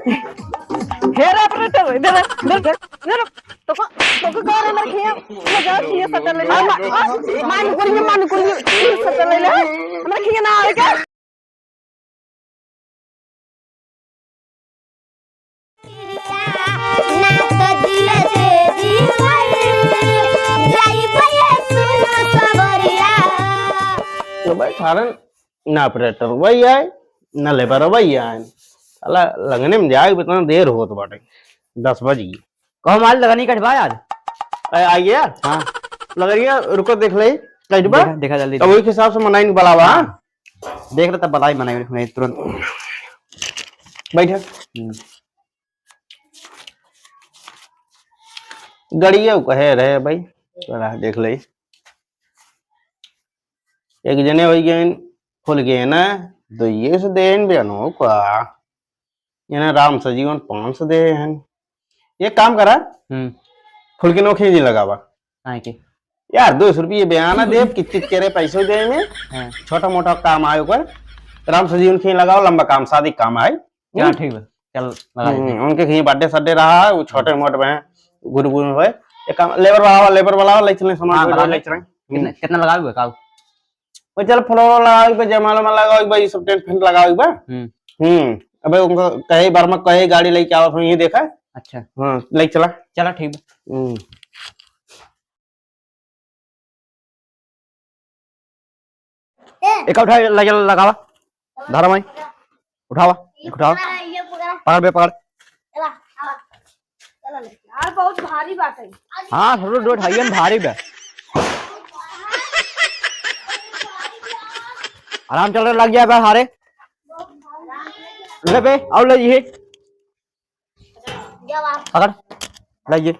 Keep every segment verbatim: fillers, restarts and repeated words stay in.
हे रे operator, इधर आ, इधर, इधर। तो को, तो को कह रहे मेरे खिया, मैं जा खिया सटल ले ले। हाँ, मा-, मा-, मान कुरिया, मान कुरिया, खिया सटल ले ले। हमरा खिया ना आवे का? तो भाई, सारन ना operator वही आए, ना labour वही आए। साला लगने में जाए, इतना देर होत बाटे, दस बज गई। कहो माल लगनी कटवा यार। ए, आ गया? हाँ। लगनिया रुको, देख ले, कटवा। देखा, देखा जल्दी तब देखा। वही हिसाब से मनाई बुलावा, हाँ? हाँ। देख ले तब बताई मनाई, नहीं तुरंत। बैठे। हम्म। गड़िया कहे रहे भाई, जरा देख ले। एक जने होई गए, फूल गए ना, तो ये से देन बयानो का। ये ना राम सजीवन पाँच सौ दे हैं। ये काम करा, हम्म। फुलकिनो खींची लगावा। काहे के? यार, दो सौ रुपये बयाना दे, कित कित करे पैसों दे में। हाँ। छोटा मोटा काम आयो कर, राम सजीवन खींची लगावा, लंबा काम, शादी काम आए। चल, हम्म। ठीक बा, चल लगा हम्म, देते। उनके कहीं birthday सड्डे रहा, वो छोटे हाँ। मोटे में गुरु गुरु होए। एक काम, labour वाला, labour वाला ले चले, सामान हाँ, वाला बना ले ले। चले। कितना, हम्म। कितना लगावे का? वो चल flower लगावे के बा, जयमाला में लगावे के बा, ये सब tent फेंट लगावे के बा। हम्म। हम्म, अबे उनको कहे बार में कहे गाड़ी लेके आवत हो, ये देखा। अच्छा। हाँ, लेके चला। चला ठीक बा। हम्म। एक उठा, लगे लगावा। धरा माई। उठावा, एक उठावा। पकड़ बे, पकड़। चला, आवा। चला ले। यार, बहुत भारी बात है। हाँ, सब लोग उठाइए, भारी बे। आराम चल रहा, लग जाए बे, हारे। ले बे, और ले जी। पकड़, लाइए।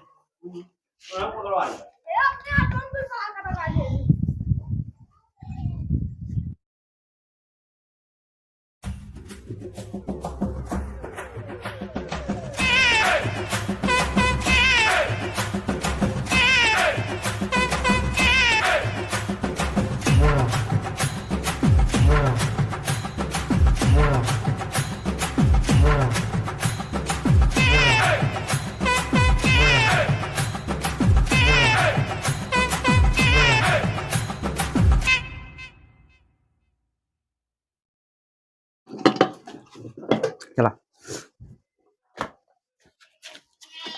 चला।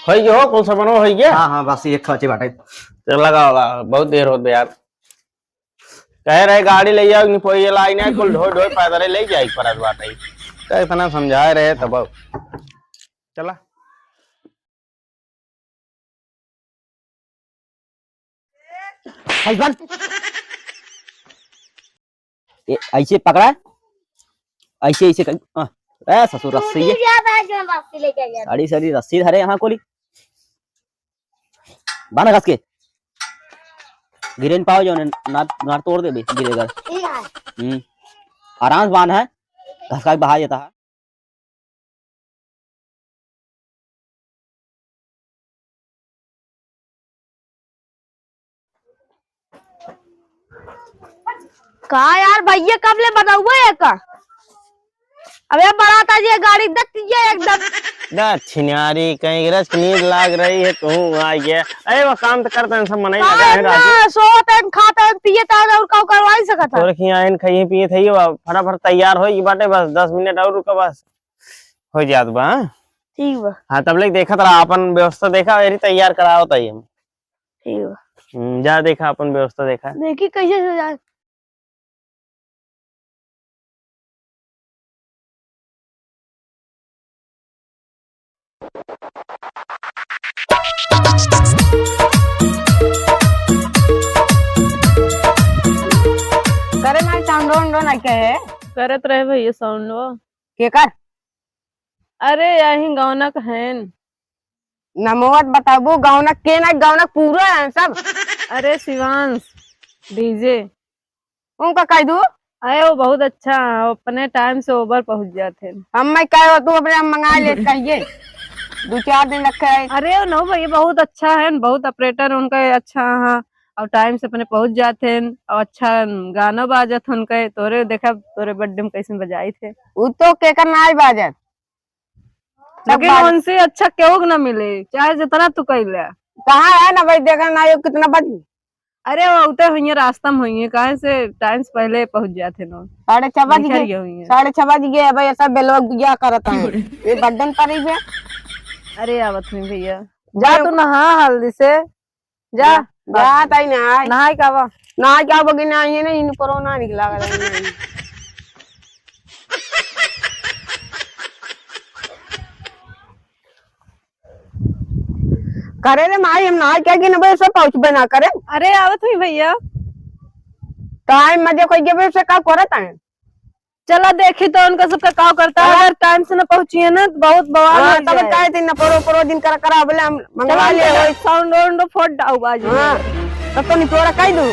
होई गयो, कौन सा बनो होई गया? हाँ, हाँ, बस ये खर्चे बाटे। तो लगा, लगा, बहुत देर होत बे यार। कहे रहे गाड़ी ले जाओ, नहीं पोई line है, कुल ढोई ढोई पैदल ले जाए परत बाटे। तो इतना समझाए रहे तब। चला। हसबैंड, ए, ऐसे पकड़ा, ऐसे, ऐसे कर, हाँ। ए, ससुर, रस्सी टूटी ये। जाता है, जो रस्सी लेके आ जाता है। सारी, सारी रस्सी धरे यहाँ कोली। बांधा घस के। गिरे न पाओ, जो ना, ना तोड़ दे बे, गिरेगा। ठीक है। हम्म। आराम से बांध है, घस का बहा जाता है। का यार भैया, कब ले बनउबे एका? अबे बरात आज ये गाड़ी दतिया एकदम। ना छिनारी कहीं रस नींद लाग रही है, तू आ गया। अरे वो काम तो करते हैं, सब मनाई का लगा है यार, राजू। ना सोते हैं, खाते हैं, पिए थे और का करवाई सकत है? तोरे खिया आइन खाइए पिए थे, ये फटाफट तैयार होई बाटे, बस दस मिनट और रुका, बस हो जात बा, हाँ? ठीक बा। हाँ, तब ले देखत रहा, अपन व्यवस्था देखा, यही तैयार करावत आई हम। ठीक बा। हम्म, जा देखा, अपन व्यवस्था देखा। देखी कैसे सजाए। करे ना sound वाउंड ना के है? करत रहे भैया sound वो। केकर? अरे, यही गौनक हइन। नमवत बताबू, गौनक के ना, गौनक पूरा है सब। अरे, शिवांश, D J। उनका कह दू। अरे, वो बहुत अच्छा है, वो अपने time से over पहुँच जाते हैं। हम मैं कहे हो, तू अपने हम मंगा ले, कहिए। दो चार दिन रखे है। अरे, वो नो भैया, बहुत अच्छा है, बहुत operator उनका अच्छा है। और time से अपने पहुँच जात हैं, और अच्छा गाना बाजत हैं उनके, तोरे देखा, तोरे birthday में कैसे बजाई थे। उ तो केकर नाई बाजत। लेकिन बात उनसे अच्छा केहू के ना मिले, चाहे जितना तू कह ले। कहाँ है ना भाई, देखा ना, ये कितना बज गई? अरे, वो उते हुई है, रास्ता में हुई है, काहे से टाइम से पहले पहुँच जाते ना। साढ़े छह बज निकल गए, गए हुई है। साढ़े छह बज गए, भाई, ऐसा बेलवा गुजिया करत है। ये बड्डन पड़ी बे। अरे, आवत नहीं भैया, जा जा। तू नहा हल्दी से, जा। जा, ताई नहाए। नहाए का बा? नहाए का बा कि नहीं है ना, इन कोरोना निकला कर। करे रे माई, हम नहाए क्या कि ना भाई, सब पहुँचबे ना करे। अरे, आवत हुई भैया। टाइम मजे कोई के भाई, से का करत है? चला देखी तो उनका सबका का करता है। हाँ। अगर टाइम से ना पहुँचिए ना तो बहुत बवाल हाँ, हो तब जाए। कहे थे ना परो, परो दिन करा, करा, बोले हम मंगवा चला ले, चला, वही। साउंड वाउंड फोड़ डाऊ बाजी। हाँ, तब तो निपोरा कह दूँ।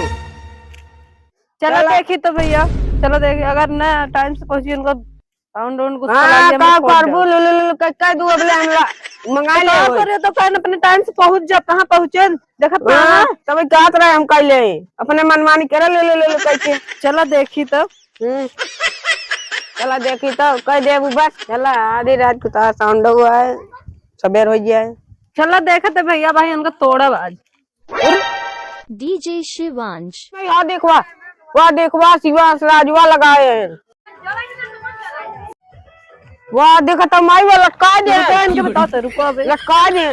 चला चला। देखी तो भैया, चला देखी, अगर ना टाइम से पहुँचिए उनका साउंड वाउंड कुछ हाँ, चला दिया, का मैं फोड़ करबू, डाऊ। लुलु, लुलु, कह, कह दूँ, अबले हम ला-, मंगा तो ले का वही। करे तो कहन अपने टाइम से पहुँच जा, कहाँ पहुँचे, देखत ना हाँ, है। तब कहत रहे हम कह ले, अपने मनमानी करे, लुलु, लुलु, कह के। चला देखी तो। हम्म। चला देखी तो, कह देबू बस। चला, आधी रात को तो साउंड हुआ है, सबेर हो गया है। चला देखत है भैया भाई, उनका तोड़ब आज। डीजे शिवांश। नहीं, यहाँ देखवा, वह देखवा, शिवांश राजवा लगाए हैं। वह देखा तो माई, वह लटका दे। रुको, इनके बताओ तो, रुको अबे। लटका दे।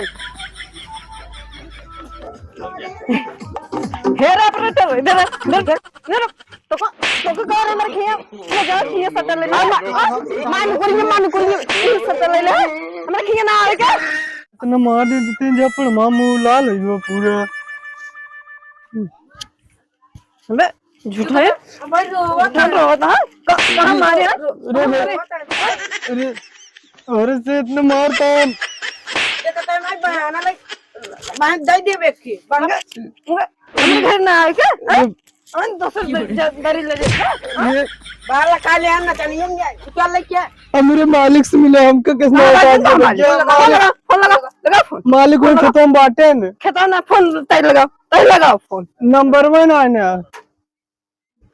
हेरा अपने तो, इधर, इधर, इधर। तोको, तोको का रे हमर खिया? ले जा, खिया सटल ले ले। मा-, मान कुरिया, मान कुरिया। खिया सटल ले ले। हमर खिया ना आवे का? इतना मार दे, तीन झापड़ मामू लाल हो गयो पूरा। अबे, झूठा है? झूठा रोवत है? क-, कहाँ मारे है? अरे, अरे, अरे, अरे से इतना मारता है। देखता है, नहीं बहाना, नहीं, बहाना दे दे बेटी, बड़ा। हमरे घर ना आए क्या? हैं? अन दोसर द-, ज-, गाड़ी ले जाए। ये बाहर ला खा ले, हम नचनियों में जाए। तू क्या लेके आए? हमरे मालिक से मिले, हमका किसने हाँ, बता हाँ, दिया? हाँ, फोन लगा, फोन लगा, लगा फोन। मालिक वही फोन लगा। खेतों में बाटे न। खेतों ना, फोन तय लगाओ, तय लगाओ फोन। नंबर में ना आने।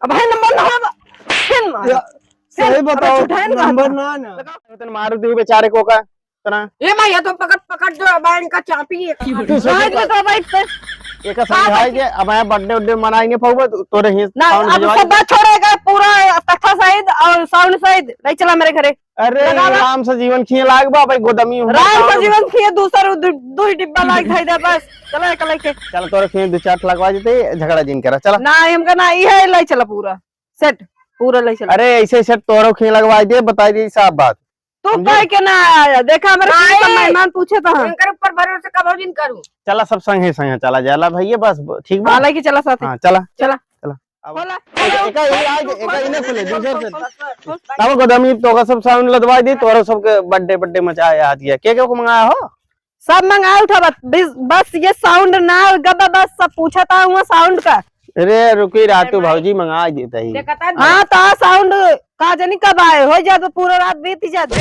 अब है नंबर ना होगा, फिर मार। या, फिर, सही अबे बताओ, झूठा है ना नंबर कहता। ना आने। लगाओ। तने मार दी बेचारे को का। तना। ए माँ, ये तो पकड़, पकड़ जो, अब इनका चाबी है। तू सोच राज में तो भाई, फिर एका समझाए के, अब मैं बर्थडे उड्डे मनाई नहीं पाऊबा, तो, तोरे ही ना, साउंड अब बजवाई। सब बात छोड़ेगा, पूरा तख्ता सहित और साउंड सहित, नहीं चला मेरे घरे। अरे, लगावा। राम से जीवन खिए लाग बा, भाई गोदमी हूँ, राम से साउंड जीवन खिए, दूसर दु-, दु डिब्बा लाग खाई दे बस। चला, एक लेके। चल, तोरे खिए दो चार लगवा देते, झगड़ा जिन करा, चला। ना, हमका ना, ई है, ले चला पूरा सेट, पूरा ले चला। अरे, ऐसे सेट तोरो खिए लगवा दे, बताई दे साफ बात। तू समझे? कह के ना आया, देखा हमरे नहीं। सब मेहमान पूछे तो हाँ। इनकर ऊपर भरोसा कबो जिन करू। चला सब संगे संगे चला जाला भैया, बस ब-, ठीक बा? हाँ, लेके चला साथे। हाँ, चला। चला। चला। अब होला, एका, होला। एका ही आज, एका ही ना खुले, दूसर से। खोल, खोल, खोल। तब गोदामी तो का सब साउंड लदवा दी, तोरा सबके बर्थडे, बर्थडे मचाया हाथ गया। के के को मंगाया हो? सब मंगाया उठा बस, बस, बस ये साउंड ना गबा, बस सब पूछा था हुआ साउंड का। अरे रुकी रातू भौजी मंगा देता ही। देखा था हाँ, तो साउंड का जनी कब आए, हो जात पूरा रात बीत जात।